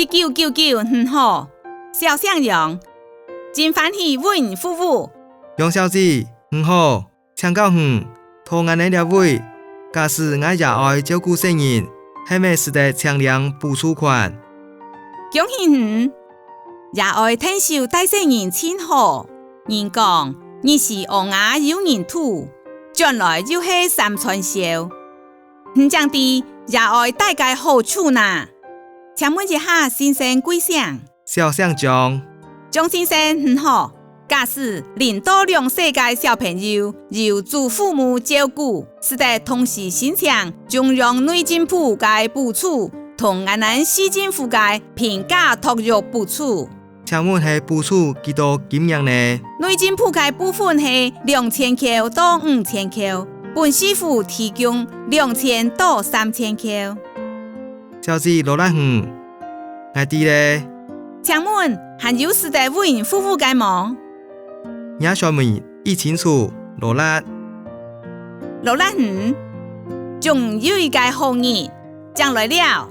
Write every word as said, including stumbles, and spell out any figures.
一九九九，你好，小姓楊，真歡喜為你服務。楊小姐，你好，請教你，在𠊎等這位，假使𠊎爺哀照顧細人，係毋係使得請領補助款？恭喜你，爺哀𢯭手帶細人真好，人講，日時屙牙有人渡，轉來又係三餐燒。你正知爺哀帶个好處哪？請問一下先生貴姓？小姓張。張先生，你好。假使零到兩歲个小朋友由祖父母照顧，使得同時申請中央內政部个補助，同𠊎等市政府个平價托育補助。請問係補助幾多金額呢？內政部个部分係兩千箍到五千箍，本市府提供兩千到三千箍。小姐勞力你，𠊎知咧。請問還有使得為你服務个無？若說明已清楚，勞力。勞力你，祝你有一個好日，正來尞。